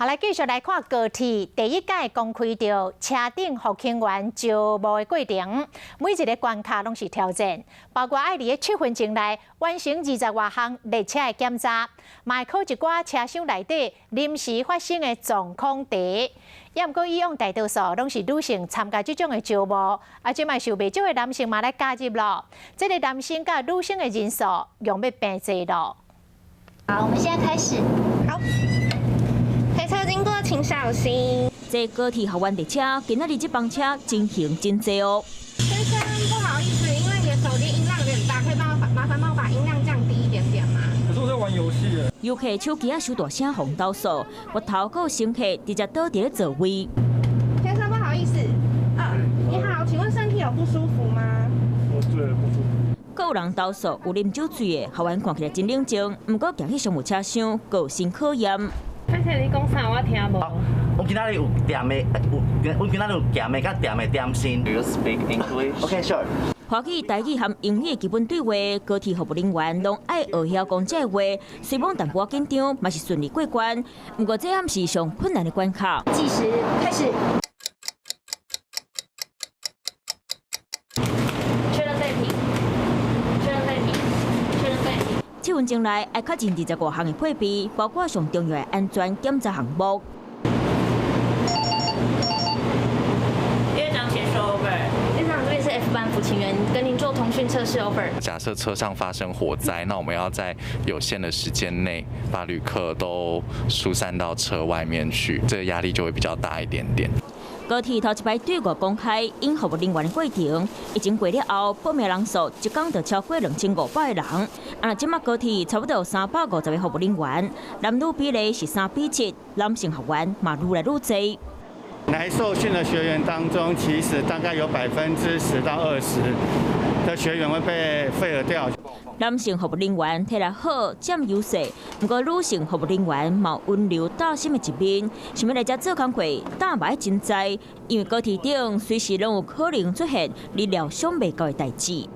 好，來繼續來看高鐵第一屆公開著車頂服勤員招募的過程，每一个關卡攏是挑戰，包括愛佇咧7分鐘內完成20外項列車的檢查，嘛會考一寡車廂內底臨時發生的狀況題。也毋過以往大多數攏是女性參加這種的招募，啊，這擺受袂少的男性嘛來加入咯。這个男性佮女性的人數用欲平齊咯。好，我們現在開始。好。開車經過，請小心。這高鐵學員列車，今仔日這班車情形真濟哦。先生，不好意思，因為你的手機音量有點大，可以幫我麻煩幫我把音量降低一點點嗎？可是我在玩遊戲耶。遊客手機仔收大聲予投訴，越頭閣有乘客直接倒佇咧座位。先生，不好意思，啊，你好，請問身體有不舒服嗎？我對，不舒服。閣有人投訴有啉酒醉的，學員看起來真冷靜，毋過行去商務車廂，閣有新考驗。歹勢，你講啥我聽無。阮今仔日有踮的，有阮今仔日有鹹的佮甜的點心。 Do you speak English? Okay, sure. 華語、台語和英語的基本對話，高鐵服務人員攏愛學曉講這個話，雖罔淡薄仔緊張，嘛是順利過關。毋過這暗是上困難的關卡。計時開始。確認備品，確認備品，確認備品。7分鐘內愛確認25項的配備，包括上重要的安全檢查項目。樂長請說 over。樂長，這邊是 F 班服勤員，跟您做通訊測試 over。假設車上發生火災，那我們要在有限的時間內把旅客都疏散到車外面去，這個壓力就會比較大一點點。高鐵頭一擺對外公開引服務人員的過程，疫情過了後，報名人數一工就超過2500個人。啊，這馬高鐵差不多有350個服務人員，男女比例是3比7，男性學員嘛愈來愈濟。來受訓的學員當中，其實大概有10%到20%的學員會被廢掉。男性服務人員體力好，佔優勢，毋過女性服務人員嘛有溫柔貼心的一面。想欲來遮做工課，膽嘛愛真濟，因為高鐵頂隨時攏有可能出現你料想袂到的代誌。